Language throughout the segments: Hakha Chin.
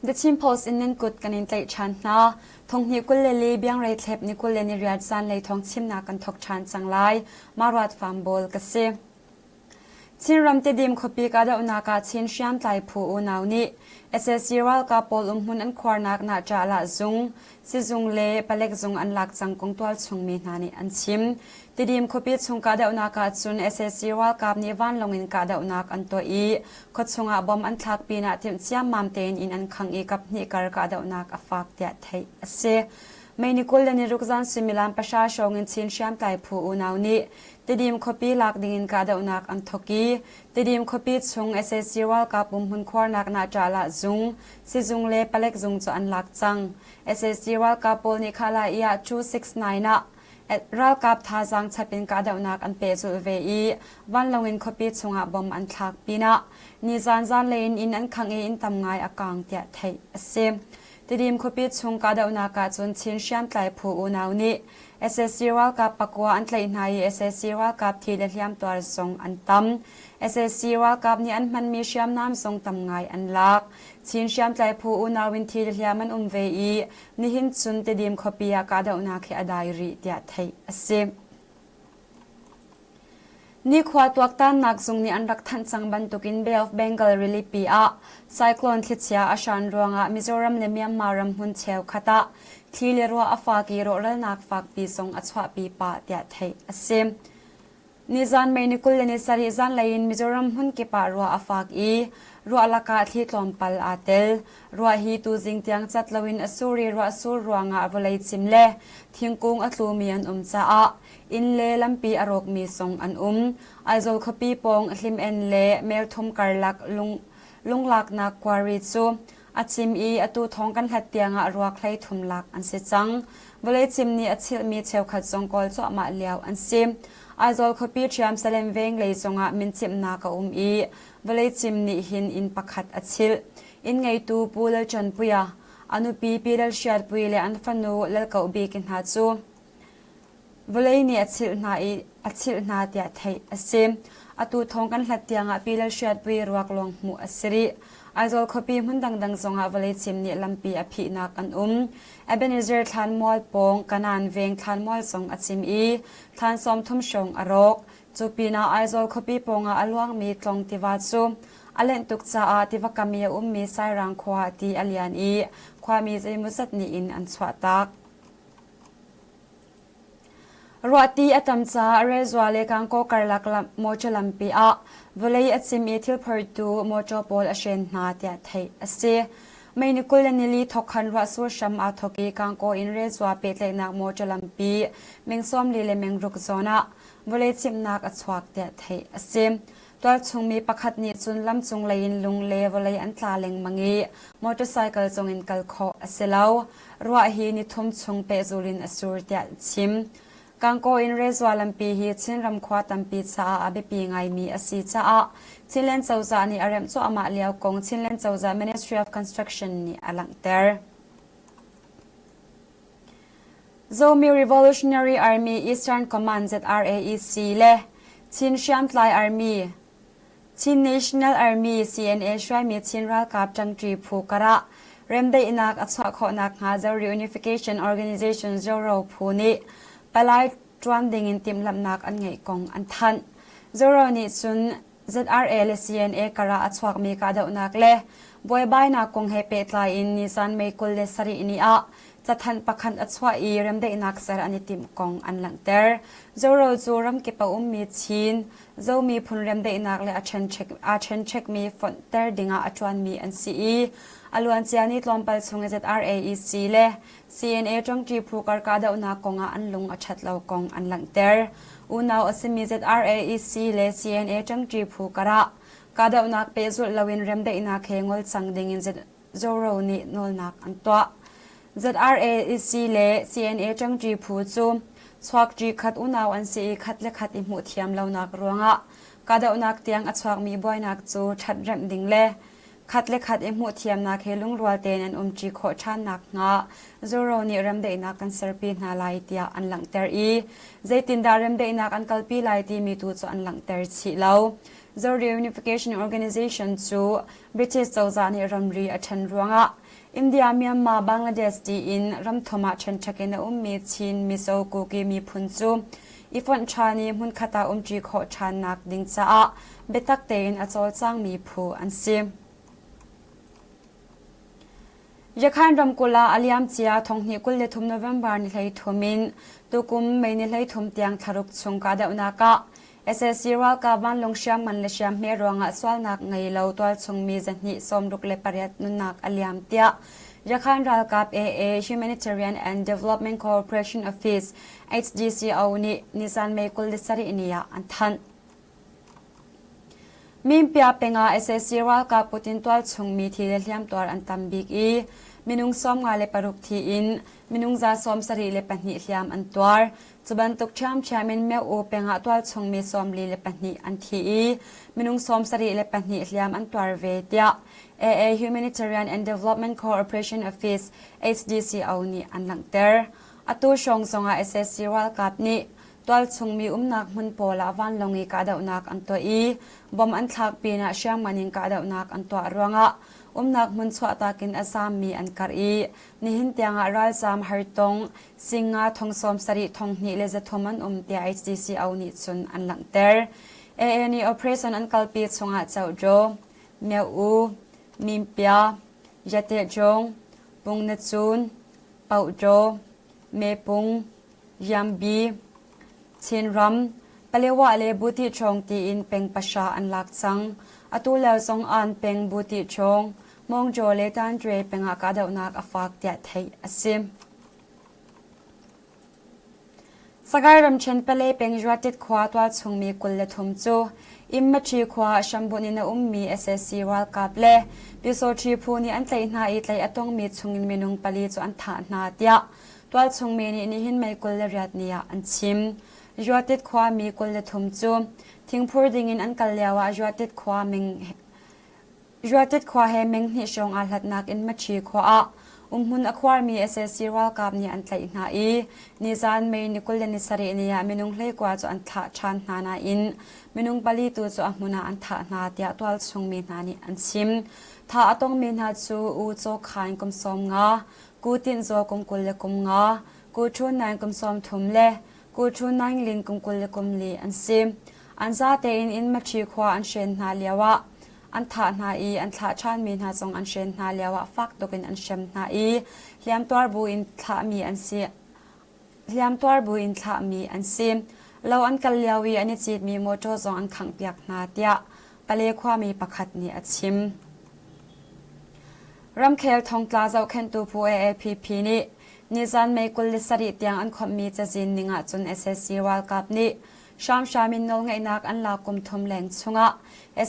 The Chin Post in nan kut kan in tlaih ṭhan hna. Thonghnih 22 biangrei thlep ni 28 zanlei thawng chimnak kan thawk ṭhan cang lai. Maruat Fambawl ka si. Chinram Tedim khuapi kahdohnak ah Chin hriamtlai phu unau nih sac ralkap pawl umhmun an khuarnak Nahṭahlah zung, sizung le palek zung an lak cang kong tualchung mi hna nih an chim. Tidim khuapi chung kahdohnak ah cun sac ralkap nih vanlawng in kahdohnak an tuah i khuachung ah bomb an thlak pinah timh ciammam tein inn an khangh i kaphnih kar kahdohnak a fak tiah theih a si. May ni 26 zan suimilam pahra hrawng in Chin hriamtlai phu unau nih Tidim khuapi lak dingin kahdohnak an thawk i Tidim khuapi chung sac ralkap umhmun khuarnak Nahṭahlah zung, sizung le palek zung cu an lak cang. Sac ralkap pawl nih Khalai ah 269 ah ralkap thazaang chap in kahdohnak an pehzulh ve i vanlawng in khuapi chungah bomb an thlak pinah nizan zanlei in inn an khangh i inn tam ngai a kaang tiah theih a si. Tidim khuapi chung kahdohnak ah cun Chin hriamtlai phu unau nih sac ralkap pakua an tlaih hna i sac ralkap thi le hliamtuar zong an tam. Sac ralkap nih an hmanmi hriamnam zong tam ngai an lak. Chin hriamtlai phu unau in thi le hliam an um ve i nihin cun Tidim khuapi ah kahdohnak hi a dai rih tiah theih a si. Nikhua tuaktannak zung nih an rak thanh cang bantukin Bay of Bengal rilipi ah cyclone thlichia a hran ruangah Mizoram le Myanmar ram hmun cheukhat ah thli le ruah a fak i rawhralnak fakpi zong a chuahpi pah tiah theih a si. Nizan May ni 27 zanlei in Mizoram hmun kip ah ruah a fak i ruah lakah thli tlawmpal aa tel. Ruah hi tuzing tiang cat loin a sur i ruah sur ruangah vawlei cim le thingkung a tlumi an um caah Inn le lampi a rawkmi zong an um. Aizawl khuapi pawng Hlimen le Melthum karlak lung, lunglaknak quarry cu a cim i atu thawng kan hlat tiangah ruak 13 lak an si cang. Vawlei cim nih a chilhmi cheukhat zong kawl cuahmah lio an si. Aizawl khuapi ṭhiam Salem veng lei zongah mincimhnak a um i vawlei cim nih hin inn pakhat a chilh. Inn ngeitu Pu Lalṭanpuia, a nupi Pi Lalhriatpui le an fanu Lalkohbiki hna cu Vawlei nih a chilh hna i a chilh hna tiah theih a si. Atu thawng kan hlat tiangah Pi Lalhriatpui ruak lawng hmuh a si rih. Aizawl khuapi hmun dangdang zongah vawlei cim nih lampi a phihnak an um. Ebenezer thlanmual pawng Kanaan veng thlanmual zong a cim i thlan 30 hrawng a rawk. Cu pinah Aizawl khuapi pawngah a luangmi Tlong tiva cu a lenh tuk caah tiva kam i a ummi Sairang khua ah ti a lian i khuami zeimawzat nih inn an chuahtak. Ruahti a tam caah Rezua le Gangaw karlak mawṭaw lampi ah vawlei a cim i thilphortu mawṭaw pawl a hren hna tiah theih a si. May ni 24 thawk khan ruahsur hram aa thawk i Gangaw in Rezua pehtlaihnak mawṭaw lampi meng 40 le meng ruk zawn ah vawlei cimhnak a chuak tiah theih a si. Tualchung mi pakhat nih cun lamcung lei in lung le vawlei an tla lengmang i motorcycle cung in kal khawh a si lo. Ruah hi nithum chung pehzul in a sur tiah an chim. Gangaw in Rezua lampi hi Chinram khua tampi caah a biapi ngaimi a si caah Chinland cozah nih a remh cuahmah lio kong Chinland cozah Ministry of Construction nih a langhter. Zomi Revolutionary Army Eastern Command ZRAEC le Chin Hriamtlai Army Chin National Army CNA hruaimi Chin ralkap ṭangṭi phu karah remdaihnak a chuah khawh nakhnga Zo Reunification Organization ZORO phu nih palai ṭuan dingin timhlamhnak an ngeih kong an thanh. ZORO nih cun ZRA le CNA karah a chuakmi kahdohnak le buaibainak kong he pehtlai in nizan May 27 ni ah cathanh pakhat a chuah i remdaihnak ser an i timh kong an langhter. Zoro cu ramkip a ummi Chin, Zo miphun remdaihnak le aa ṭhenṭhekmi fonhter dingah a ṭuanmi an si i a luancia ni tlawmpal chung i ZRAEC le CNA ṭangṭi phu kar kahdohnak kongah an lung a ṭhat lo kong an langhter. Unau a simi ZRAEC le CNA ṭangṭi phu karah kahdohnak pehzulh loin remdaihnak he ngol cang dingin Zoro nih nawlnak an tuah. ZRAEC le CNA ṭangṭi phu cu chuakṭi khat unau an si i khat le khat i hmuh thiam lonak ruangah kahdohnak tiang a chuakmi buainak cu ṭhatremh ding le Khat le khat i hmuhthiamnak he lungrual tein an umṭi khawh ṭhan nakhnga Zoro nih remdaihnak kan serpi hna lai tiah an langhter i zeitindah remdaihnak an kalpi lai timi tu cu an langhter chih lo. Zo Reunification Organization cu British cozah nih ramri a ṭhen ruangah India, Myanmar, Bangladesh tiin ramthum ah ṭhenṭhek in a ummi Chin, Mizo, Kuki miphun cu i fonh ṭhan i hmunkhat ah umṭi khawh ṭhannak ding caah biatak tein a cawlcangmi phu an si. Yakhan ramkulh ah a liamcia thonghnih 23 November ni 13 in tukum May ni 13 tiang thlaruk chung kahdohnak ah sac ralkap vanlawng hriamngan le hriamhme ruangah sualnak ngei lo tualchung mi 268 nunnak a liam tiah Yakhan ralkap AA Humanitarian and Development Cooperation Office HDCO nih nizan May 27 ni ah an thanh. Minpia peng ah sac ralkap kut in tualchung mi thi le hliamtuar an tam bik i minung 56 thi in minung 74 hliam an tuar. Cu bantuk ṭhiamṭhiam in Myo-u peng ah tualchung mi 42 an thi i minung 74 hliam an tuar ve tiah AA Humanitarian and Development Cooperation Office HDCO nih an langhter. Atu hrawng zongah sac ralkap nih tualchung mi umnak hmun pawl ah vanlawng i kahdohnak an tuah i bom an thlak pinah hriamngan in kahdohnak an tuah ruangah umnak hmun chuahtak in a zaammi an karh i nihin tiangah ralzaam hartong singa thong 70 thong hnih le 300 an um tiah HDCO nih cun an langhter. AA nih operation an kalpi chungah Cohdaw, Myo-u, Mimpia, Yatehjong, Pungnacun, Pauhdaw, Mepung, Yambi, Chinram, Palewa le Butichawng tiin peng pahra an lak cang. Atu lio zong an peng Butichawng, Mawngjaw le Tanṭwe peng ah kahdohnak a fak tiah theih a si. Sagaing ramṭhen Pale peng Juatit khua tualchungmi 23 cu Immaṭhi khua ah hrambunh in a ummi sac ralkap le Pyusawṭhi phu nih an tlaih hna i tlaih a tongmi chungin minung pali cu an thah hna tiah Tualchung mi nih nihin May 28 ni ah an chim. Juatit khuami 23 cu thingphur dingin an kal lioah Juatit khua ming Juatit khua he meng hnih hrawng aa hlatnak in Maṭhi khua ah umhmun a khuarmi sac ralkap nih an tlaih hna i nizan May ni 27 ni ah minung 19 cu an thlah ṭhan hna nain minung pali tu cu a hmun ah an thah hna tiah tualchung mi hna nih an chim. Thah a tongmi hna cu U Caw Khain kum 50, Ku Tinh Zaw kum 25, Ku Ṭhun Naing kum 30 le Ku Ṭhun Naing Lin kum 24 an si. An zate in inn Maṭhi khua an hren hna lioah an thah hna i an thlah ṭhanmi hna zong an hren hna lioah fak tuk in an hrem hna i hliamtuar buin thlahmi an si. Hliamtuar buin thlahmi an si. Lo an kal lio i an i citmi mawṭaw zong an khanghpiak hna tiah Pale khuami pakhat nih a chim. Ramkhel thongtla zohkhenhtu phu AAPP nih nizan May 27 tiang an khawmhmi cazin ning ahcun sac ralkap nih hramhram in nawlngeihnak an lak kum thum leng chungah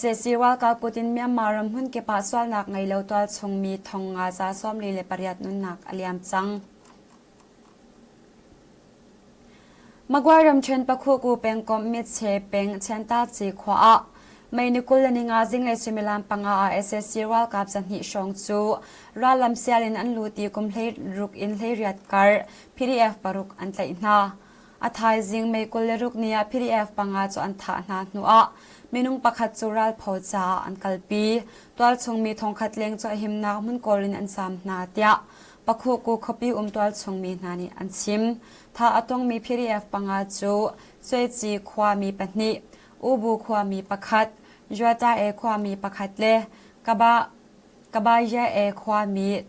sac ralkap kut in Myanmar ram hmunkip ah sualnak ngei lo tualchung mi thong nga za 48 nunnak a liam cang. Magway ramṭhen Pakhuku pengkomh Mitche peng Chiantaci khua ah May ni 25 zinglei suimilam panga ah sac ralkap 200 hrawng cu rallam sial in an lut i kum 16 in 18 kar PDF paruk an tlaih hna. A thaizing May 26 ni ah PDF panga cu an thah hna hnuah minung pakhat cu ralphaw caah an kalpi. Tualchung mi thongkhat leng cu a himnak hmun kawl in an saam hna tiah Pakhuku khuapi um tualchung mi hna nih an chim. Thah a tongmi PDF panga cu Cuaici khuami pahnih, Ubu khuami pakhat, Juatae khuami pakhat le Kaba Kabayae khuami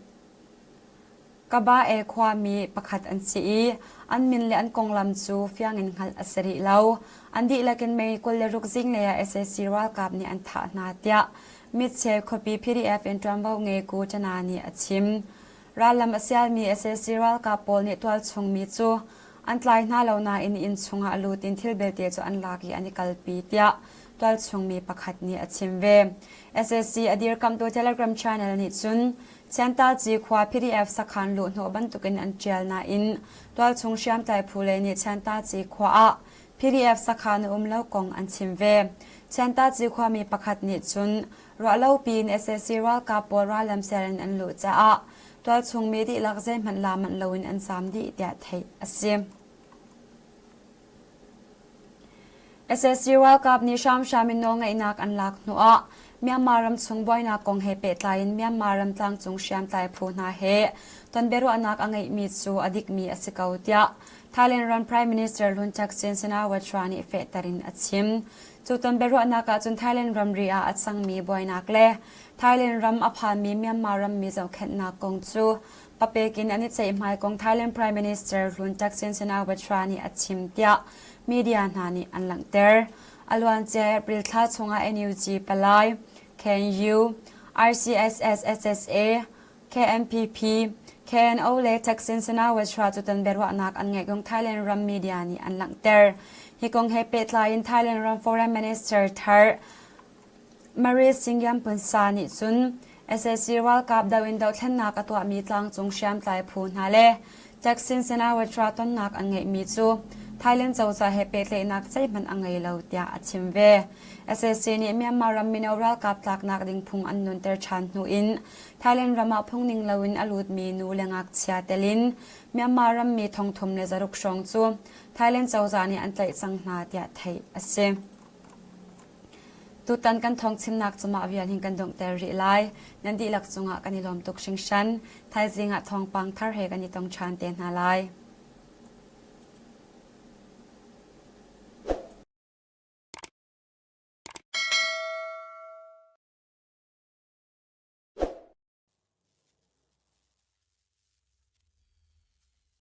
Kabae khuami pakhat an si i an min le an konglam cu fiang in hngalh a si rih lo. An dihlak in May 26 zinglei ah sac ralkap nih an thah hna tiah Mitchel khuapi PDF in ṭuanvo ngeitu Chana nih a chim. Rallam a sialmi sac ralkap pawl nih tualchung mi cu an tlai hna lo nain inn chungah lut in thil belte cu an lak i an i kalpi tiah tualchung mi pakhat nih a chim ve. Sac a dirkamhtu Telegram channel nih cun Chiantaci khua PDF sakhan luhhnawh bantukin an ṭial nain tualchung hriamtlai phu lei nih Chiantaci khua ah PDF sakhan a um lo kong an chim ve. Chiantaci khuami pakhat nih cun ruahlopi in sac ralkap pawl rallam ser in an luh caah tualchung mi dihlak zeihmanh la manh loin an zaam dih tiah theih a si. SSC ralkap nih hramhram in nawlngeihnak an lak hnuah Myanmar ramchung buainak kong he pehtlai in Myanmar ram tlangcung hriamtlai phu hna he tonbiaruahnak a ngeihmi cu a dikmi a si ko tiah Thailand ram Prime Minister Lun Thaksin Shinawatra nih fehter in a chim. Cu tonbiaruahnak ahcun Thailand ramri ah a cangmi buainak le Thailand ram a phanmi Myanmar rammi zohkhenhnak kong cu papek in an i ceihmai kong Thailand Prime Minister Lun Thaksin Shinawatra nih a chim tiah media hna nih an langhter. A luancia April thla chungah NUG palai, KNU, RCSS SSA, KNPP, KNO le Thaksin Shinawatra cu ton biaruahnak an ngeih kong Thailand ram media nih an langhter. Hi kong he pehtlai in Thailand ram Foreign Minister thar Maris Singyapunsa nih cun sac ralkap do in dohthlennak a tuahmi tlangcung hriamtlai phu hna le Thaksin Shinawatra tonnak an ngeihmi cu Thailand cozah he pehtlaihnak zeihmanh a ngei lo tiah a chim ve. Sac nih Myanmar ram mino ralkap tlaknak ding phung an nunter ṭhan hnu in Thailand ram ah phungning loin a lutmi nu le ngakchia tel in Myanmar rammi thongthum le zaruk hrawng cu Thailand cozah nih an tlaih cang hna tiah theih a si. Tutan kan thawngchimnak cu mah vial hin kan donghter rih lai. Nan dihlak cungah kan i lawm tuk hringhran. Thaizing ah thawngpang thar he kan i tong ṭhan te hna lai.